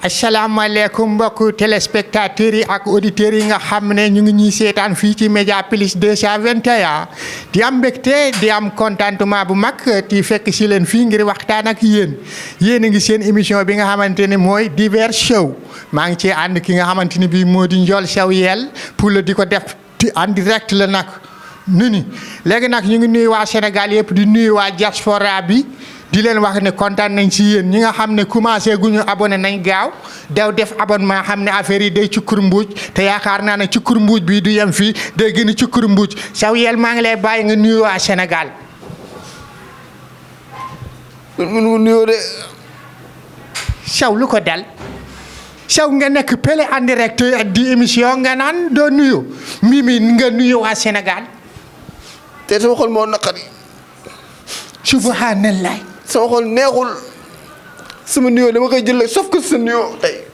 asalaamaaleykum mbokku téléspectateurs yi ak auditeurs yi nga xam ne ñu ngi ñuy seetaan fii ci Média Plus 221 di am mbégte di am contentement bu mag di fekk si leen fii ngir waxtaan ak yéen a ngi seen émission bi nga xamante ne mooy Divers Show maa ngi ci ànd ki nga xamante ni bii moo di Ndiol Sow Yel pour la di ko def en direct la nag ni léegi nag ñu ngi nuyu waa Sénégal yëpp di nuyu waa diaspora bi di leen wax ne kontaan nañ ci yéen ñi nga xam ne commencé guñu abonné nañ gaaw daw def abonnement xam ne affaire yi day cukkur mbuuj te yaakaar naa ne cukkur mbuuj bi du yem fii day gën a cukkur mbuuj Sow Yel maa ngi lay bàyyi nga nuyu waa Sénégal. mu nuyoo de. Sow lu ko dal Sow nga nekk pele en direct di émission nga naan doo nuyu mimi nga nuyu waa Sénégal. te sama xol moo naqari. subhanallah. sama xol neexul sama nuyoo dama koy jël sauf que sa nuyoo tey.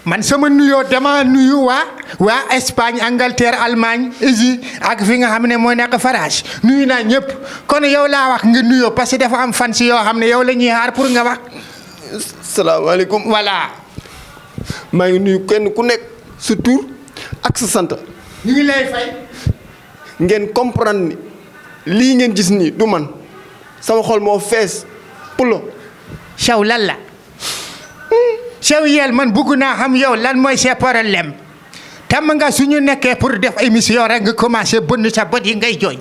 man sama nuyoo dama nuyu waa Espagne Angleterre Allemagne Asie ak fi nga xam ne moo nekk France nuyu naa ñëpp kon yow laa wax nga nuyoo parce que dafa am fan si yoo xam ne yow la ñuy xaar pour nga wax. salaamaaleykum. voilà. maa ngi nuyu kenn ku nekk sa tur ak sa sant. ñu ngi lay fay. ngeen comprendre ni lii ngeen gis nii du man sama xol moo fees pulo. Sow lan la. Sow Yel man bugg naa xam yow lan mooy sa problème tam nga suñu nekkee pour def émission rek nga commencé bënn sa bët yi ngay jooy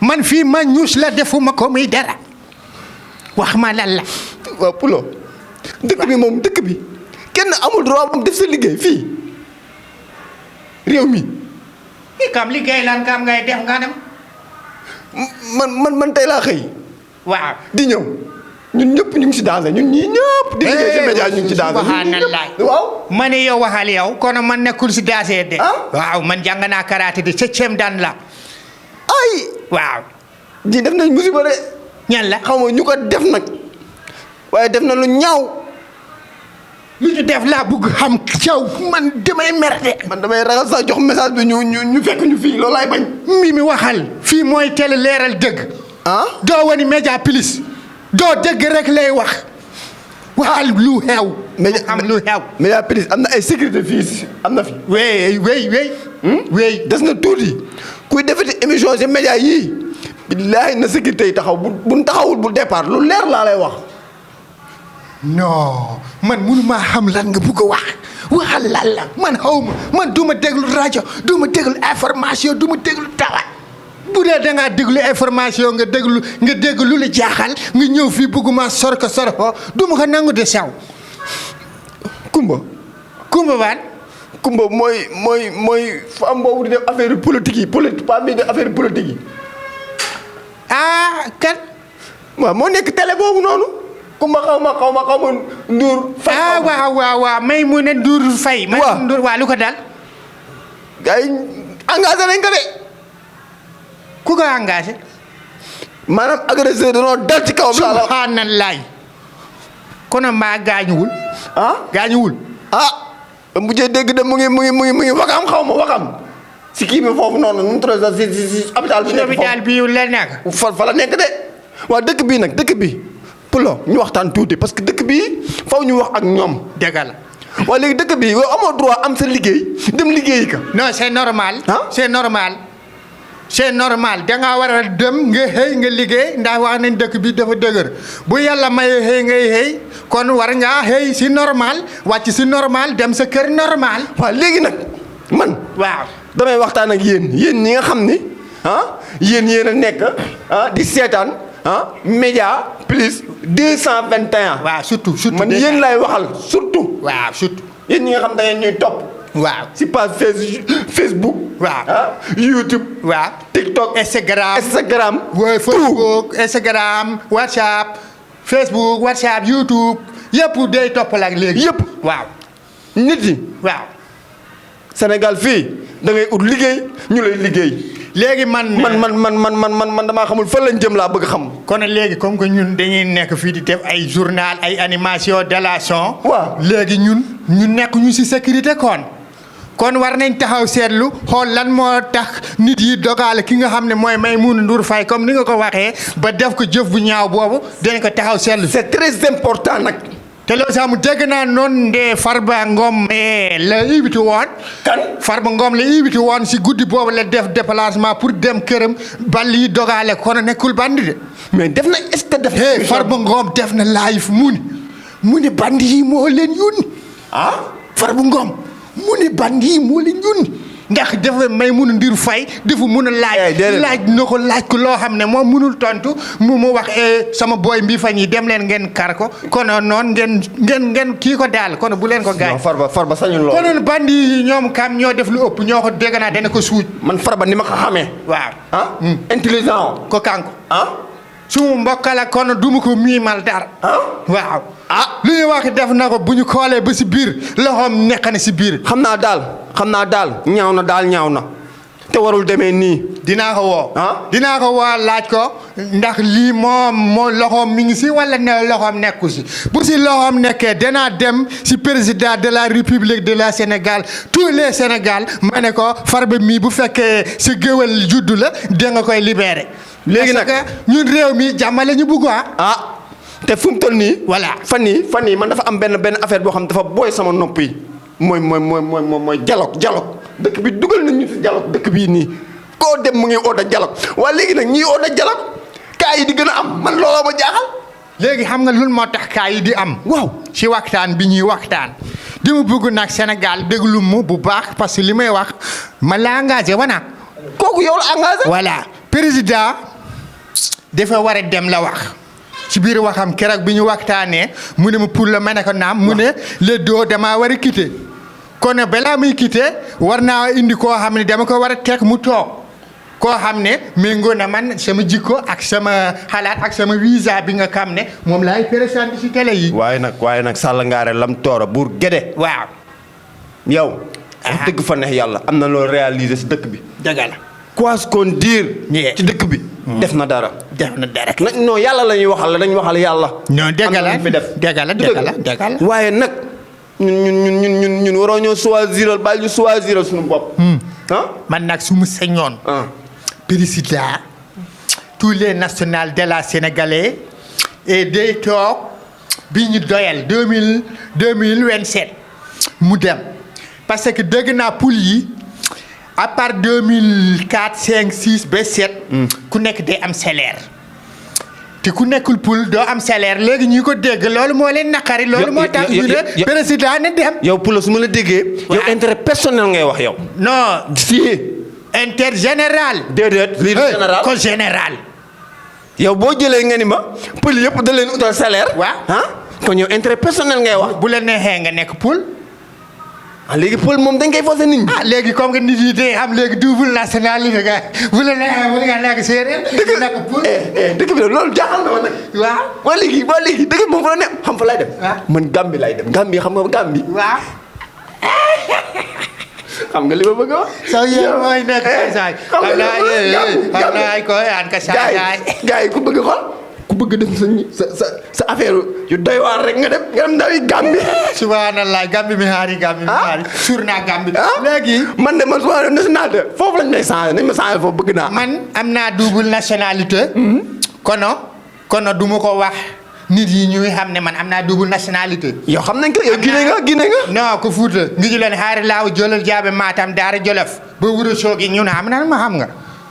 man fii ma ñuus la defuma ko muy dara wax ma lan la. waaw pulo dëkk bi moom dëkk bi kenn amul droit moom def sa liggéey fii réew mi. i kam liggéey lan kam ngay def nga dem. man tey laa xëy. waaw di ñëw ñun ñëpp ñu ngi si danger ñun ñii ñëpp. di liggéey si média ñu ngi si danger. subhanallah waaw. ma ne yow waxal yow kon man nekkul si danger de. waaw man jàng naa karaté de 7e dan la. ay. waaw. ji def nañ musiba de. ñan la xaw ma ñu ko def nag waaye def na lu ñaaw. lu ñu def laa bëgg xam Sow man damay mer de. man damay ragal sax jox message bi ñu fekk ñu fii loolu laay bañ. mi waxal fii mooy télé leeral dëgg. doo wani Média Plus doo dëgg rek lay wax waxal lu xew. am lu xew. Média Plus am na ay sécurité fii am na fi. wey des na tuuti kuy defati émission si média yii billaahi na sécurité yi taxaw bu taxawul bu départ lu leer laa lay wax. non man mënuma xam lan nga bugg a wax waxal lan la man xaw ma man du ma déglu rajo du ma déglu information du ma déglu dara bu dee da ngaa déglu information nga déglu la jaaxal nga ñëw fii bugguma sorko du ma ko nangu de Sow. Kumba baan. Kumba mooy femme boobu di def affaire politique yi pas bii def affaire politique yi. Kan. waaw moo nekk télé boobu noonu. Kumba xaw ma Ndour Faye. waaw Maimouna Ndour Faye. waaw Ndour waa lu ko dal. gars yi engagé nañ ko de. ku ko engagé. maanaam agresseur danoo dal ci kawam. subhanallah. kon mbaa gaañuwul. gaañuwul. mujjee dégg de mu ngi waxam xaw ma waxam. si kii bi foofu noonu nu mu tudd sax si hôpital bi. nekk foofu hôpital bi la nekk. fa la nekk de. waa dëkk bii nag dëkk bi pulo ñu waxtaan tuuti parce que dëkk bii faw ñu wax ak ñoom. dëgg la. waaye léegi dëkk bii yow amoo droit am sa liggéey dem liggéeyi ka. non c'est normal. c'est normal dangaa war a dem nga xëy nga liggéey ndax wax nañ dëkk bi dafa dëgër bu yàlla mayee xëy ngay xëy kon war ngaa xëy si normal wàcc si normal dem sa kër normal. waaw léegi nag man. waaw damay waxtaan ak yéen ñi nga xam ni yéen a nekk di seetaan Média Plus 221. waaw surtout man yéen laay waxal surtout. waaw surtout. yéen ñi nga xam da ngeen ñuy topp. waaw si page Facebook. waaw YouTube. waaw TikTok. Instagram. Facebook. Instagram WhatsApp Facebook WhatsApp YouTube yëpp day toppal ak léegi. yëpp waaw. nit yi. waaw. Sénégal fii da ngay ut liggéey ñu lay liggéey. léegi man damaa xamul fan lañ jëm laa bëgg xam. kon léegi comme que ñun dañuy nekk fii di def ay journal ay animation délation. waaw léegi ñu nekk ñu ci sécurité kon war nañ taxaw seetlu xool lan moo tax nit yi dogaale ki nga xam ne mooy Maimouna Ndour Faye comme ni nga ko waxee ba def ko jëf bu ñaaw boobu dañ ko taxaw seetlu. c'est très important nag. te loolu sax mu dégg naa noonu de Farba Ngom la invité woon. kan Farba Ngom la invité woon si guddi boobu la def déplacement pour dem këram bal yi dogale kon nekkul bandi de. mais def na est-ce que def. Farba Ngom def na live mu ne bandi yi moo leen yónni. Farba Ngom mu ne bandi yi moo leen yónni. ndax dafa Maimouna Ndour Faye dafa mun a laaj na ko laaj ko loo xam ne moom munul tontu mu wax sama booy mbii fa ñi dem leen ngeen kar ko kono noonu ngeen kii ko daal kono bu leen ko gaañ. Farba sañul lool. konoon bandi yi ñoom kam ñoo def lu ëpp ñoo ko dégg naa dana ko suuj. man Farba ni ma ko xamee. waaw. intelligent. ko kanko. su mu mbokk la kono duma ko miimal dara. waaw. lu ñu wax def na ko bu ñu xoolee ba si biir loxoom nekk na si biir. xam naa daal ñaaw na te warul demee nii. dinaa ko woo. dinaa ko woo laaj ko ndax lii moo loxoom mi ngi si wala ne loxoom nekku si bu si loxoom nekkee danaa dem si président de la république de la Sénégal tous les Sénégal ma ne ko Farba mii bu fekkee si géwél juddu la da nga koy libéré. léegi nag parce que ñun réew mi jàmmale ñu bugg te fu mu toll nii. voilà fan yii man dafa am benn affaire boo xam dafa booy sama nopp yi mooy dialogue dëkk bi dugal nañu si dialogue dëkk bii nii koo dem mu ngi oote dialogue waaye léegi nag ñiy oote dialogue kaa yi di gën a am man looloo ma jaaxal. léegi xam nga lu moo tax kaa yi di am. waaw si waxtaan bi ñuy waxtaan. di ma bëgg nag Sénégal déglu mu bu baax parce que li may wax ma la engagé wana. kooku yow la engagé. voilà président dafa war a dem la wax. ci biir waxam keroog bi ñu waxtaanee mu ne ma pour le ma ne ko naam mu ne le doo damaa war a quitter kon balaa muy quitter war naa indi koo xam ne dama ko war a teg mu toog koo xam ne méngoo na man sama jikko ak sama xalaat ak sama visa bi nga xam ne moom laay présenté ci télé yi. waaye nag Sall Ngaare lam toora buur Gédé. waaw. yow. wax dëgg fa neex yàlla am na loo réaliser si dëkk bi. dëgg la. quoi qu'on dire. ci dëkk bi. def na dara. non yàlla la ñuy waxal dañuy waxal yàlla. non dëgg la am na fi def. dëgg la. waaye nag ñun waroo ñoo choisiral bàyyi ñu choisiral suñu bopp. man nag su mu sañoon. président tous les nationaux de la sénégalais et day toog bi ñu doyal 2027 mu dem parce que dégg naa poule yi. à part 2004 5 6 ba 7. ku nekk day am salaire. te ku nekkul poule doo am salaire léegi ñi ko dégg loolu moo leen naqari. loolu moo tax ñu ne président na dem. yow poule su ma la déggee. yow intérêt personnel ngay wax yow. non si. intérêt général. déedéet lii général ko général. yow boo jëlee nga ni ma poule yëpp da leen utal salaire. waaw kon yow intérêt personnel ngay wax. bu la neexee nga nekk poule. léegi poule moom dañ koy forcer nit ñi. léegi comme que nit yi day am léegi double nationalité nga bu la neexee bu nga nekk séeréer. dëgg nekk poule. dëkk bi loolu jaaxal na ma nag. waaw. waa léegi dëgg bi moom fa la ne xam fa lay dem. man Gambie lay dem Gambie xam nga Gambie. waaw. xam nga li ma bëgg a wax. soo yéen mooy nekk saay. xam naa ko an ka saay. gars yi ku bëgg xool ku bëgg def sa affaire yu doy waar rek nga dem ndawi Gambie. subhanallah Gambie mi haari suur naa Gambie. léegi man de man su ma nationalité foofu lañ may changé nañ ma changé foofu bëgg naa. man am naa double nationalité. kono du ma ko wax nit yi ñuy xam ne man am naa double nationalité. yow xam nañ ko yow Guinée nga. non ko Fuuta ngi ji leen haari laaw jolol jaabe Matam Daara Jolof ba Wuro Sogi ñun xam nga.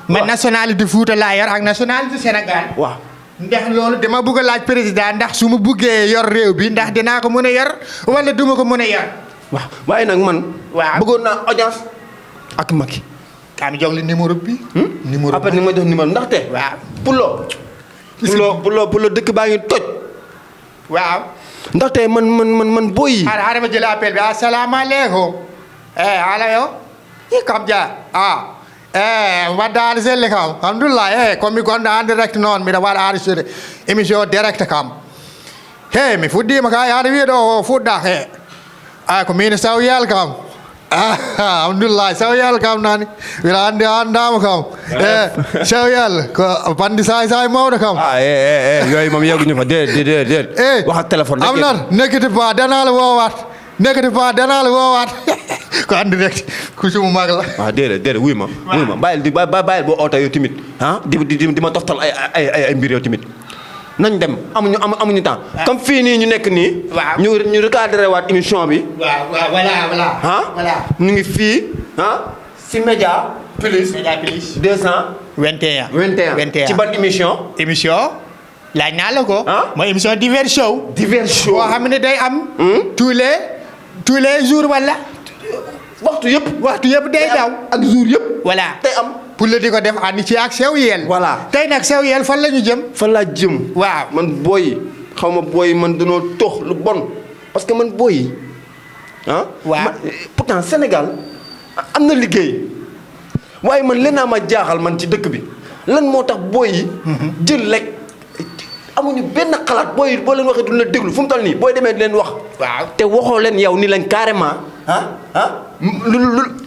man nationalité Fuuta laa yor ak nationalité Sénégal. waaw. ndax loolu dama bëgg a laaj président ndax su ma buggee yor réew bi ndax dinaa ko mën a yor wala duma ko mën a yor. waaw waaye nag man. waaw bëggoon naa audience ak Macky. kaa mi jox li numéro bi. numéro après ni ma jox numéro ndaxte. waaw Pulo dëkk baa ngi toj. waaw. ndaxte man booy yi. xaaral ma jël appel bi asalaamaaleykum. ala yow. kam ja wadde haaliselle kam alhamdulillah komi gonɗo en direct noon mbiɗa waɗa haalisude émission direct kam mi fuɗɗima ka yaade wiiɗo o fuɗɗa ko min sawyel kam alhamdulillah sawyel kam nani mbiɗa andi andama kam sawyel ko bandi say mawɗo kam yooyu moom yegguñu fa déet waxa téléphone am nan nekkiti ba danal wowat ko andi rek ku sumu mag la. déedéet wuy ma bàyyil boo oota yow tamit di ma toftal ay mbir yow tamit nañ dem amuñu temps. comme fii nii ñu nekk nii. waaw ñu recadré waat émission bi. waaw voilà. voilà ñu ngi fii si média. plus média plus. 221. 21 ci ban émission. laaj naa la ko. mooy émission divers show. boo xam ne day am. tous les jours wala. waxtu yëpp day daw. ak jour yëpp. voilà day am. pour le di ko def ànd ci ak sew yeel. voilà tey nag sew yeel fan la ñu jëm. fan laa jëm. waaw man booy xaw ma booy man danoo tox lu bon parce que man booy waaw pourtant Sénégal am na liggéey waaye man leen naa ma jaaxal man ci dëkk bi lan moo tax booy yi. jël rek amuñu benn xalaat booy yi boo leen waxee duñ la déglu fu mu toll nii booy demee di leen wax. waaw te waxoo leen yow ni leen carrément. lu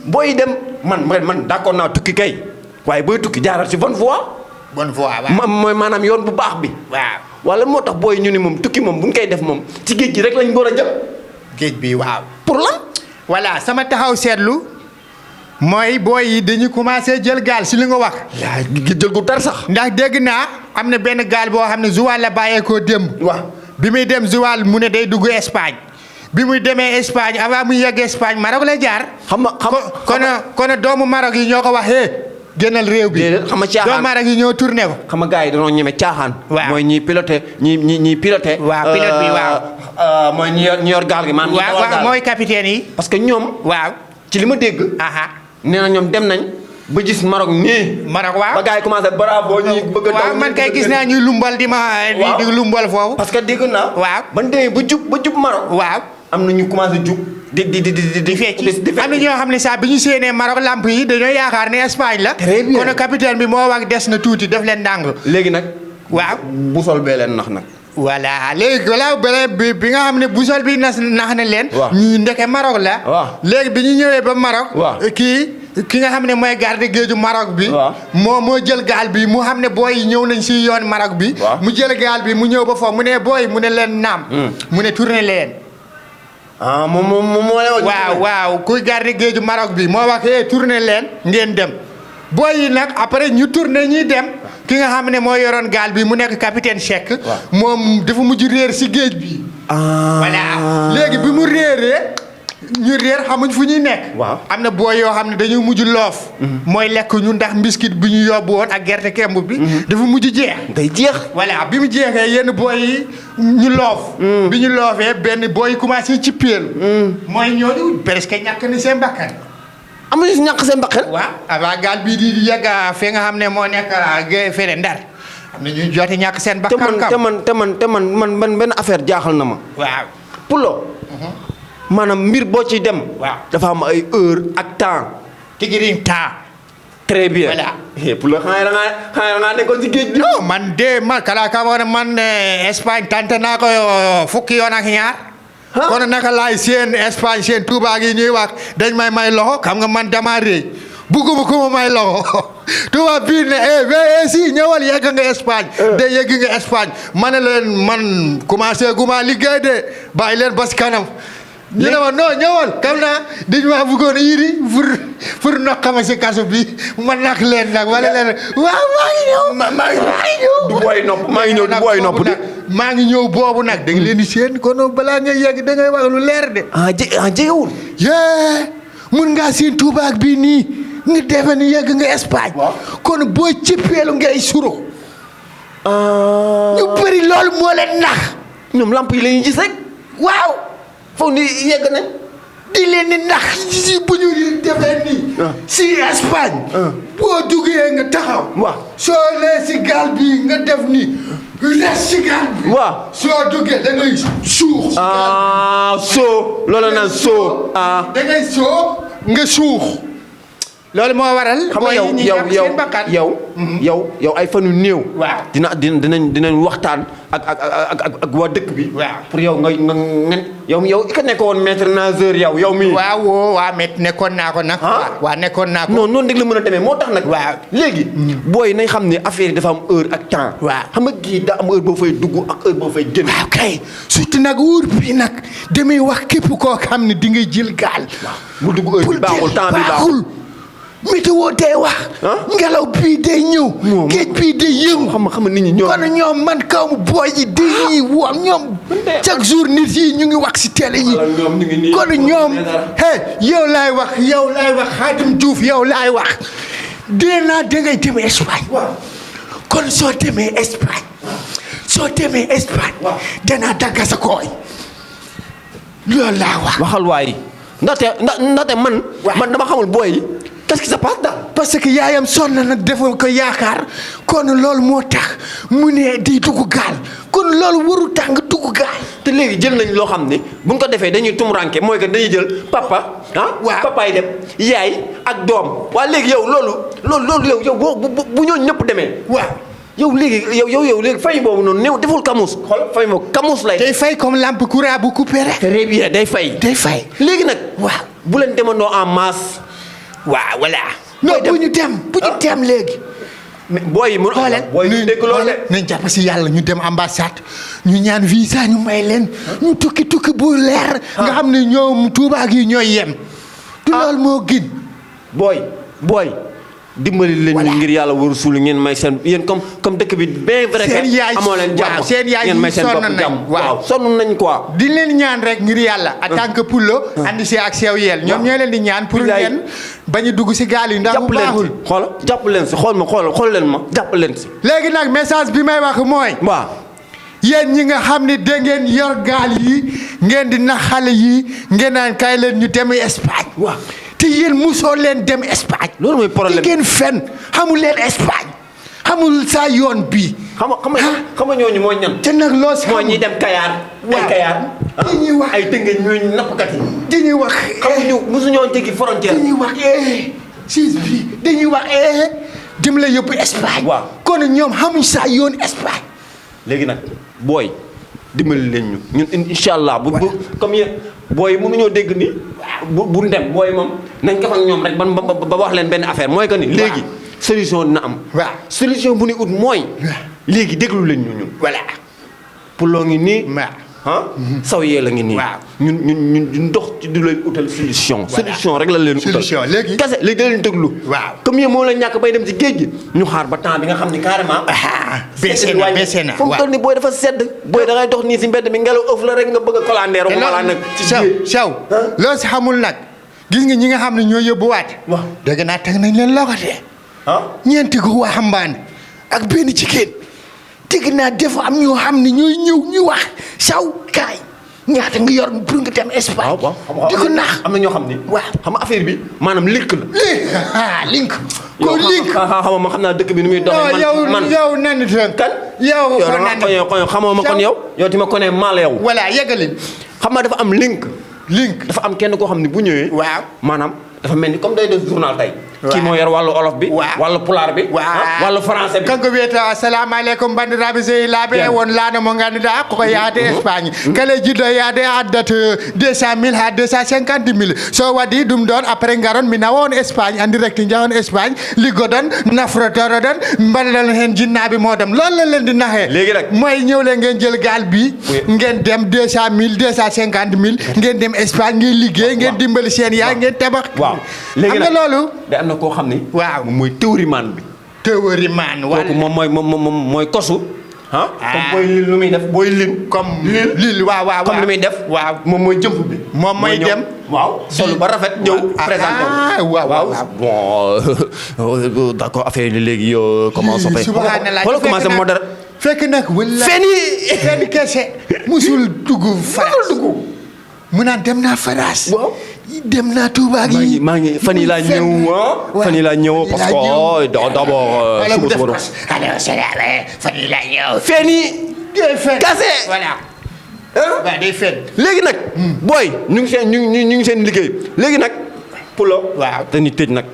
booy dem man d'accord naa tukki kay. waaye booy tukki jaaral ci bonne voie. waaw mooy maanaam yoon bu baax bi. waaw wala moo tax booy ñu ni moom tukki moom bu ñu koy def moom ci géej gi rek lañ war a jëm. géej bi waaw. pour lan. voilà sama taxaw seetlu mooy booy yi dañu commencé jël gaal si li nga wax. yaa jël gu tar sax. ndax dégg naa am na benn gaal boo xam ne Joal la bàyyeekoo démb. waaw bi muy dem Joal mu ne day dugg Espagne. bi muy demee Espagne avant muy yegg Espagne Maroc la jaar. kon doomu Maroc yi ñoo ko waxee. génnal réew bi xam nga caaxaan doomu Maroc yi ñoo tourné ko. xam nga gars yi dañoo ñeme caaxaan. waaw mooy ñiy piloté ñi piloté. waaw pilote bi waaw. mooy ñi yor gaal gi maanaam. waaw mooy capitaine yi. parce que ñoom. waaw ci li ma dégg. nee na ñoom dem nañ. ba gis Maroc nii. Maroc waaw ba gars yi commencé bravo ñi bëgg a daw. waaw man kay gis naa ñuy lumbal di lumbal foofu. parce que dégg naa. waaw ban demee ba jub Maroc. waaw am na ñu commencé jub. di fecc am na ñoo xam ne sax bi ñu séenee Maroc lamp yi dañoo yaakaar ne Espagne la. très bien kon capitaine bi moo wax des na tuuti def leen ndànk. léegi nag. waaw bu sol bee leen nax nag. voilà léegi voilà bi nga xam ne busol bi nax na leen. waaw ñu ndeke Maroc la. waaw léegi bi ñu ñëwee ba Maroc. waaw ki nga xam ne mooy garde géeju Maroc bi. moo jël gaal bi mu xam ne booy yi ñëw nañ si yoon Maroc bi. mu jël gaal bi mu ñëw ba foofu mu ne booy mu ne leen naam. mu ne tourné leen. moo waaw kuy garde géeju Maroc bi moo wax tourné leen ngeen dem. booy yi nag après ñu tourné ñuy dem. ki nga xam ne moo yoroon gaal bi mu nekk capitaine Cheikh. moom dafa mujj réer si géej bi. voilà léegi bi mu réeree. ñu réer xamuñ fu ñuy nekk. waaw am na booy yoo xam ne dañuy mujj loof. mooy lekk ñu ndax mbiskit bi ñu yóbbu woon ak gerte kemb bi. dafa mujj jeex. day jeex. voilà bi mu jeexee yenn booy yi ñu loof. bi ñu loofee benn booy yi commencé ci péelu. mooy ñooñu presque ñàkk na seen bakkan. am na si ñàkk seen bakkan. waaw avant gaal bii di yegg fee nga xam ne moo nekk fene Ndar. am na ñu joote ñàkk seen bakkan. te man benn affaire jaaxal na ma. waaw Pulo. maanaam mbir boo ci dem. waaw dafa am ay heure ak temps. tigiriñ temps. très bien. voilà. Pulo xanaa da ngaa nekkoon si géej gi. non man de man kala ka woon man Espagne tante naa ko fukki yoon ak ñaar. kon naka laay seen Espagne seen Touba gi ñuy wax dañ may loxo xam nga man dama réy bugguma ko ma may loxo Touba bii ne si ñëwal yegg nga Espagne. de yegg nga Espagne ma ne leen man commencé guma liggéey de bàyyi leen bas kanam. ñu ne ma non ñëwal xam naa dañu ma bëggoon yiri pour noqama si kaso bi ma nak leen nag wala leen waaw maa ngi ñëw. du booy nopp maa ngi ñëw du booy nopp de. maa ngi ñëw boobu nag da nga leen di séen kon balaa ngay yegg da ngay wax lu leer de. jegewul. mun ngaa seen Touba ak bii nii nga defe ni yegg nga Espagne. kon boo cëppeelu ngay suro. ñu bëri loolu moo leen nax. ñoom lamp yi la ñuy gis rek. waaw. foog ni yegg nañ. di leen di nax si bu ñu defee nii. si Espagne. boo duggee nga taxaw. waaw soo lee si gaal bi nga def nii. res si gaal bi. waaw soo duggee da ngay suux. si gaal bi soo loolu naan soo. da ngay soo nga suux. loolu moo waral. xam nga yow ay fan yu néew. waaw dinañ waxtaan ak waa dëkk bi. waaw pour yow nga yow ka nekkoon maître nageur yow mii. waaw maître nekkoon naa ko nag. waaw nekkoon naa ko. non noonu dëgg la mën a demee moo tax nag. waaw léegi. booy nañ xam ne affaire yi dafa am heure ak temps. waaw xam nga kii daa am heure boo fay dugg ak heure boo fay génn. waaw kay surtout nag wóor bi nag damay wax képp koo xam ne di nga jël gaal. mu dugg heure bi baaxul temps bi baaxul. météo day wax. ngelaw bii day ñëw. géej bii day yëngu. xam nit ñi ñoom. kon ñoom man kaw mu booy yi dañuy wax ñoom. chaque jour nit yi ñu ngi wax si télé yi. kon ñoom. yow laay wax Xaadim Diouf yow laay wax. dee naa dangay dem Espagne. kon soo demee Espagne. danaa dagga sa kooy. loolu laa wax. waxal waay ndaxte man dama xamul booy yi qu'est-ce qui se passe daal. parce que yaayam sonn nag defal ko yaakaar kon loolu moo tax mu ne di dugg gaal kon loolu waru tax nga dugg gaal. te léegi jël nañ loo xam ne buñ ko defee dañuy tumuranke mooy que dañuy jël papa waaw papa yi dem yaay ak doom. waa léegi yow loolu yow bu ñooñu ñëpp demee. waaw yow léegi yow léegi fay boobu noonu néew deful kamus. xool fay boobu kamus lay. day fay comme lampe courant bu coupé rek. très bien day fay. léegi nag. waaw bu leen demandoo en masse. waaw voilà. non bu ñu dem léegi. mais booy yi booy yi dégg loolu de. nañ jàpp si yàlla ñu dem ambassade ñu ñaan visa ñu may leen ñu tukki bu leer. nga xam ne ñoom Tuubaa gi ñooy yem. du loolu moo gën. booy. dimbali leen ñu ngir yàlla war suul ngeen may seen yéen comme dëkk bi bien vrai que amoo leen jàmm seen yaay ngeen may seen bopp jàmm waaw sonn nañ quoi. di leen ñaan rek ngir yàlla en tant que Pulo andi si ak sew yeel ñoom ñoo leen di ñaan pour ngeen bañu dugg si gaal yi ndax bu baaxul jàpp leen si xool leen ma jàpp leen si. léegi nag message bi may wax mooy. waaw yéen ñi nga xam ne da ngeen yor gaal yi ngeen di nax xale yi ngeen naan kay leen ñu dem Espagne. waaw te yéen musoo leen dem Espagne. loolu mooy problème ngeen fen xamul leen Espagne xamul saa yoon bii. xam nga ñooñu mooy ñan. te nag loo si mooy ñi dem Kayar. waaw ay Kayar. dañuy wax ay tëngëj ñooñu nappkat yi. dañuy wax. xamuñu mosuñoo jéggi frontière. dañuy wax siis bi dañuy wax dem la yóbbu Espagne. waaw kon ñoom xamuñ saa yoon Espagne. léegi nag booy dimbali leen ñu ñun incha allah bu comme yéen booy mënuñoo dégg ni bu dem booy moom nañ ko fa ñoom rek ba wax leen benn affaire mooy que ni. léegi solution dina am. waaw solution bu ni ut mooy. léegi déglu leen ñu ñun. voilà. pour loo ngi nii. saw yee la ngi nii. waaw ñun dox ci du leen utal solution. solution rek la leen utal. solution léegi kese léegi da leen déglu. waaw comme yéen moo la ñàkk bay dem ci géej gi. ñu xaar ba temps bi nga xam ni carrément. baissé na fu mu toll nii booy dafa sedd. booy da ngay dox nii si mbedd mi ngelaw ëff la rek nga bëgg a kolandeeru. te loolu nag ci saw loolu si xamul nag gis nga ñi nga xam ne ñoo yóbbuwaat. waaw dégg naa teg nañ leen loxo ñeenti ko waxambaane ak benn jigéen dégg naa dafa am ñoo xam ne ñooy ñëw ñu wax saw kaay ñaata nga yor pour nga dem Espagne. waaw di ko naax am na ñoo xam ni. waaw xam nga affaire bi maanaam link la. link. ko link xam naa dëkk bi ni muy doxee. man yow nan kan. yow xamoo ma kon yow. yow ti ma connais mal yow. voilà yeggalin. xam nga dafa am link. dafa am kenn koo xam ne bu ñëwee. waaw maanaam dafa mel ni comme day def journal tey. kii moo yor wàllu olof bi. wàllu pulaar bi. wàllu français bi. kanko wiyete assalamu aleykum bandiraɓe sehilaɓe won laanamo ganduɗa koko yahate Espagne kala jiɗɗo yahde addat 200 000 ha 250 000 so waɗi ɗum ɗon après garon mi nawon Espagne en direct jahon Espagne liggoɗon nafrotoroɗon mbaɗaɗon hen jinnaɓe moɗon loolu la leen di naxee léegi nag mooy ñëw leen ngeen jël gaal bi ngeen dem 200 000 250 000 ngeen dem Espagne ngeen liggéey ngeen dimbali seen yaay ngeen tabax. waaw léegi nag am na loolu. am na koo xam ni. waaw moom mooy théorie man bi. théorie man wala kooku moom mooy kosu. comme booy lil lu muy def booy lim. comme lil waaw comme lu muy def. waaw moom mooy jëmp bi. moom mooy dem. waaw solu ba rafet ñëw. présenté waaw bon d'accord affaire yi léegi comment ça fait. subhanallah wala commencé moderne. fekk nag wala. fenn kese. musul dugg France mu naan dem naa France. waaw. dem naa Touba gi. maa ngi fan yii laa ñëw fan yii laa ñëw parce que d'abord. fan yii laa ñëw. fen yi. day fen kase. voilà. waaw day fen. léegi nag. booy ñu ngi seen liggéey léegi nag. Pulo. waaw dañuy tëj nag.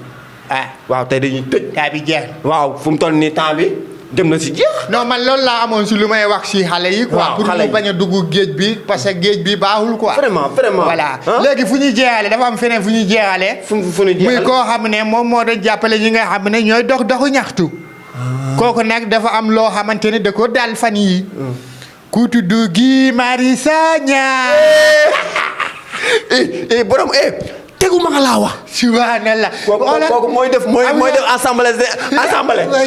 waaw tey dañuy tëj. temps bi jeex. waaw fu mu toll nii temps bi dem na si jeex. non man loolu laa amoon si lu may wax si xale yi. quoi pour ñu bañ a dugg géej bi parce que géej bi baaxul quoi. vraiment voilà léegi fu ñuy jeexale dafa am feneen fu ñuy jeexale. fu ñuy jeexale muy koo xam ne moom moo doon jàppale ñi nga xam ne ñooy doxu ñaxtu. kooku nag dafa am loo xamante ne da ko daal fan yii. ku tudd Guy Marius Sagna. borom teguma nga laa wax. subhanallah. kooku mooy def assemblée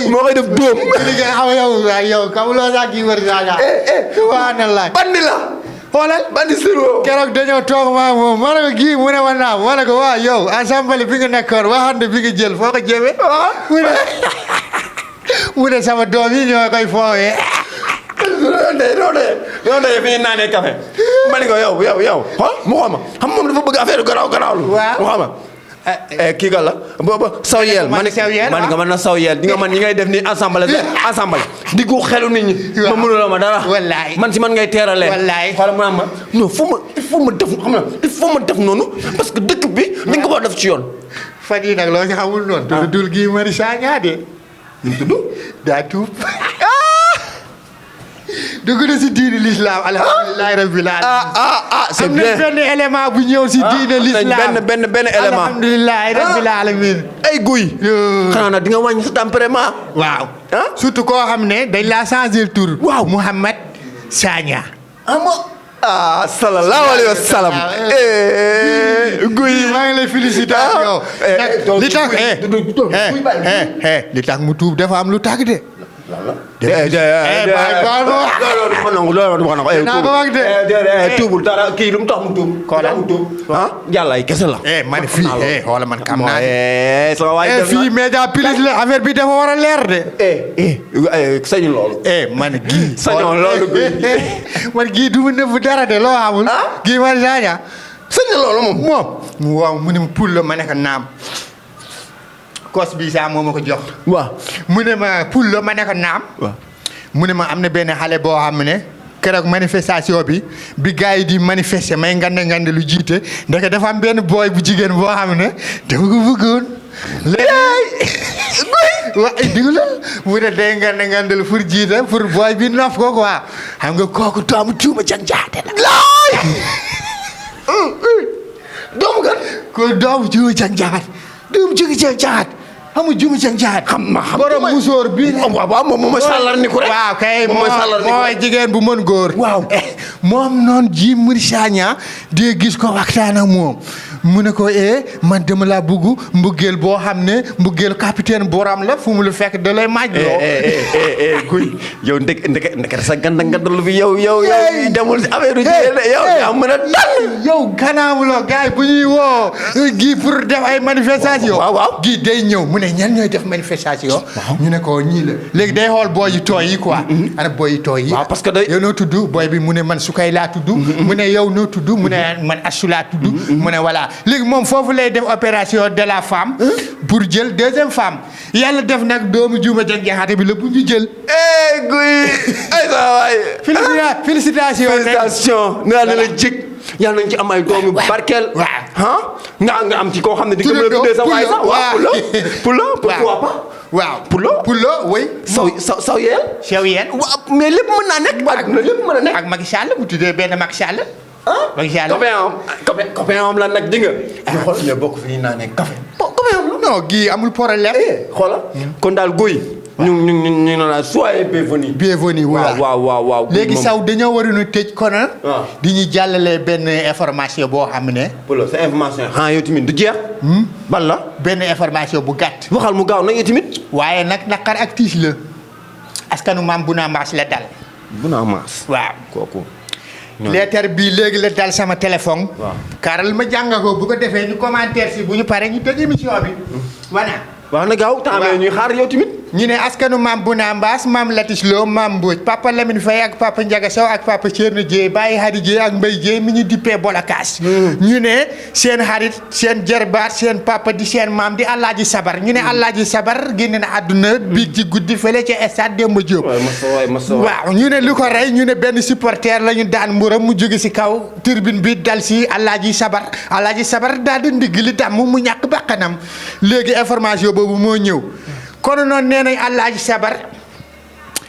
moo koy def dóom. yow kamuloo sax kii wër saa subhanallah. bandi la. xoolal bandi siroo. keroog dañoo toog maa moom ma ne ko kii mu ne ma naam ma ne ko waaw yow assemblée bi nga nekkoon waxande bi nga jël foo ko jëmee. mu ne sama doom yi ñoo koy foowee. non de fi ñu naanee café ma ne ko yow xool mu xool ma xam moom dafa bëgg affaire garaaw lu waaw mu xool ma kii ga la booba saw yeel ma ne ko man na saw yeel di nga man ñi ngay def ni assemblée di gu xelu nit ñi ma mënuloo ma dara wallaay man si man ngay teeralee wallaay xool mu naan ma non il faut ma def noonu parce que dëkk bi ni nga ko war def ci yoon fan yii nag loo si xamul noonu tudd dul Guy Marius Sagna de ñu tudd daa tuub dugg na si diine l'islam alhamdulilah rabbil alamin c'est bien am na benn élément bu ñëw si diine l'islam benn élément alhamdulilah rabbil alamin ay guy xanaa nag di nga wàññi sa tempérament waaw surtout koo xam ne dañ laa changer tur waaw Mouhamed Sagna sallallahu alayhi wa sallam guy maa ngi lay félicitation li tax mu tuub dafa am lu tax de tuubul dara kii lu mu tax mu tuub. yàlla ay kese la. man fii xoola man xam naa ne. fii média plus la affaire bi dafa war a leer de. sañu loolu. man gii. sañoo loolu man gii du ma nëbb dara de loo xamul. Guy Marius Sagna. sañu loolu moom. waaw mu ne ma pull la ma ne ko naam. kos bi saa moo ma ko jox. waaw mu ne ma pull la ma ne ko naam. waaw mu ne ma am na benn xale boo xam ne keroog manifestation bi gars yi di manifester may ngande lu jiite ndeke dafa am benn booy bu jigéen boo xam ne dafa ko bëggoon. léegi waaw dégg nga mu ne day ngande lu pour jiite pour booy bi nof ko quoi xam nga kooku doomu tuuma janjaate la. doomu gan. ko doomu tuuma janjaate doomu jóge janjaate. xam nga jumu ca njaat. xam borom musóor bi. waaw moom mooy sàllar ni ko rek. waaw kay mooy mooy jigéen bu mën góor. waaw moom noonu Guy Marius Sagna di gis ko waxtaan ak moom mu ne ko man dama laa bugg mbëggeel boo xam ne mbëggeel capitaine boram la fu mu lu fekk da lay maaj loo. kuy yow ndek sa gandal bi yow demul si affaire jigéen yow yaa mën a dal. yow ganaamuloo gars yi bu ñuy woo Guy pour def ay manifestation. waaw Guy day ñëw mu ne ñan ñooy def manifestation. ñu ne ko ñii la léegi day xool booy yu tooy yi quoi. ana booy yu tooy yi. waaw parce que day yow noo tudd booy bi mu ne man Sukay laa tudd. mu ne yow noo tudd mu ne man Assu laa tudd. mu ne voilà léegi moom foofu lay def opération de la femme. pour jël deuxième femme. yàlla def nag doomu juuma janjaxate bi la bu ñu jël. Guy ay sa waay. félicitation. nga ne la jig. yàlla nañ ci am ay doomu barkeel. waaw nga am ci koo xam ne di nga mën a tuddee sa waay sax. waaw Pulo pourquoi pas. waaw Pulo oui. saw yeel. sew yeen. waaw mais lépp mën naa nekk. lépp mën a nekk. ak Macky Sall bu tuddee benn Macky Sall. Macky Sall copain am la nag di nga. ñu xool ñu bokk fi ñu naan café. copain am la. non Guy amul problème. xoola kon daal Guy. ñu naan soyez bienvenue. bienvenue waaw. léegi saw dañoo waroon a tëj kono. di ñu jàllale benn information boo xam ne. Pulo sa information. yow tamit du jeex. ban la. benn information bu gàtt. waxal mu gaaw nag yow tamit. waaye nag naqar ak tiis la. askanu Maimouna Ndour la dal. Maimouna waaw kooku. leetar bii léegi la dal sama téléphone. waaw karal ma jàng ko bu ko defee ñu commentaire si bu ñu paree ñu tëj émission bi. voilà. wax na gaaw temps ñuy xaar yow tamit. ñu ne askanu Maimouna Ndour maam Latis Lo maam Mbodj papa Lamine Faye ak papa Ndiaga Sow ak papa Thierno Dieye Baye Hadi Dieye ak Mbaye Dieye mi ñu dippee Bolakaas. ñu ne seen xarit seen jarbaat seen papa di seen maam di Alaaji Sabar ñu ne Alaaji Sabar génn na àdduna biig ci guddi fële ca stade Demba Diop. waaw ñu ne lu ko rey ñu ne benn supporter la ñu daan mburam mu jóge si kaw turbine bi dal si Alaaji Sabar daal di ndigg li damm mu ñàkk bakkanam léegi information boobu moo ñëw. kon noonu nee nañ Alaaji Sabar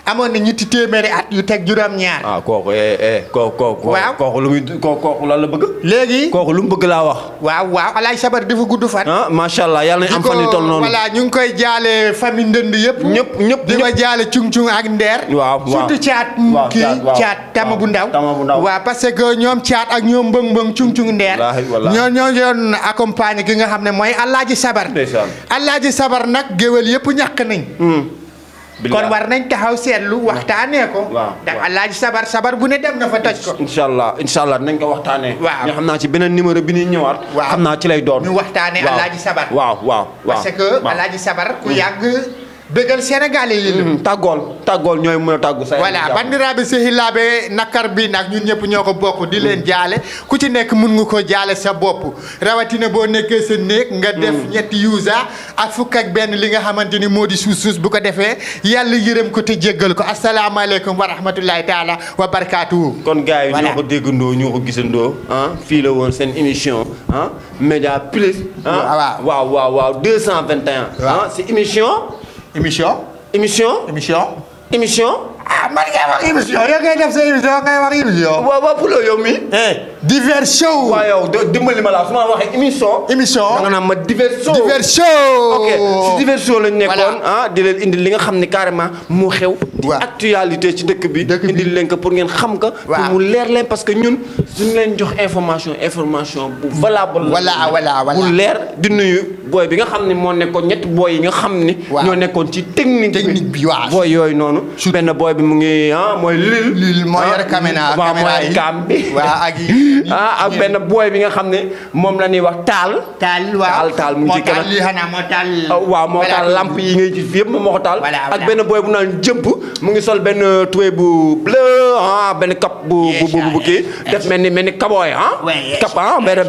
amoon na ñetti téeméeri at yu teg juróom-ñaar. ah kooku kooku. waaw kooku lu muy kooku lan la bëgg. léegi kooku lu mu bëgg laa wax. waaw Alaaji Sabar dafa gudd fan. ah macha allah yàlla nañ am fan yu toll noonu. voilà ñu ngi koy jaale famille ndënd yëpp. ñëpp di ma jaale cung ak ndeer. waaw surtout caat. caat tama bu ndaw. waaw parce que ñoom caat ak ñoom mbëng cung ndeer. ñoo doon accompagner ki nga xam ne mooy Alaaji Sabar. Alaaji Sabar nag géwél yëpp ñàkk nañ. kon war nañ taxaw seetlu waxtaanee ko. ndax Alaaji Sabar bu ne dem na fa toj ko. incha allah nañ ko waxtaanee. waaw ñu xam naa ci beneen numéro bi ñuy ñëwaat. xam naa ci lay doon. ñu waxtaanee Alaaji Sabar. waaw parce que Alaaji Sabar ku yàgg bëggal Sénégalais yi la. tàggool ñooy mën a tàggu sa. voilà bandiraɓe sehilaɓe nakkar bi nag ñun ñëpp ñoo ko bokk di leen jaale ku ci nekk mun nga ko jaale sa bopp rawatina boo nekkee sa néeg nga def ñetti yuusa ak fukk ak benn li nga xamante ni moo di suus bu ko defee yàlla yërëm ko te jéggal ko asalaamaaleykum wa rahmatullahi taala wa barakaatuhu. kon gars yi ñoo ko déggandoo ñoo ko gisandoo fii la woon seen émission Média Plus. waaw 221. c'est émission. man ngay wax émission yow ngay def sa émission ngay wax émission. waaw pour yow mi. diversion. waaw yow dimbali ma la su ma waxee émission. da nga naan ma diversion. ok si diversion lañ nekkoon. di leen indil li nga xam ne carrément moo xew. di actualité ci dëkk bi. indil leen ko pour ngeen xam ko. pour mu leer leen parce que ñun suñu leen jox information bu valable. voilà bu leer di nuyu booy bi nga xam ne moo nekkoon ñetti booy yi nga xam ni. ñoo nekkoon ci technique bi waaw booy yooyu noonu. benn booy bi mu ngi mooy Lil moo yor caméra mooy cam bi. ak benn booy bi nga xam ne moom la ñuy wax taal mu ngi ci kanam moo taal lamp yi ngay gis yëpp moo ko taal. ak benn booy bu naan jëmp mu ngi sol benn tuwe bu bleu benn cap bu kii def mel ni kabooy cap benn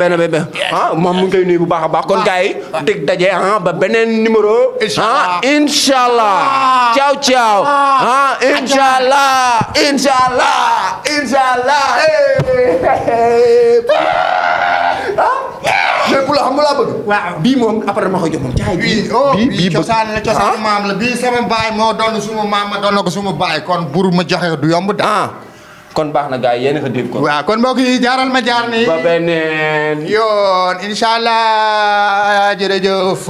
moom mu ngi koy nuyu bu baax a baax kon gars yi dégg daje ba beneen numéro. incha allah ciao inshallah mais bu la xam nga laa bëgg. waaw bii moom après ma koy jox moom jaay bii cosaan la cosaan maam la bii sama baay moo doon suma maam ma doon ko suma baay kon bur ma joxe du yomb kon baax na gars yi yéen a ko dégg ko. waaw kon mbokk yi jaaral ma jaar nii. ba beneen yoon inshallah jërëjëf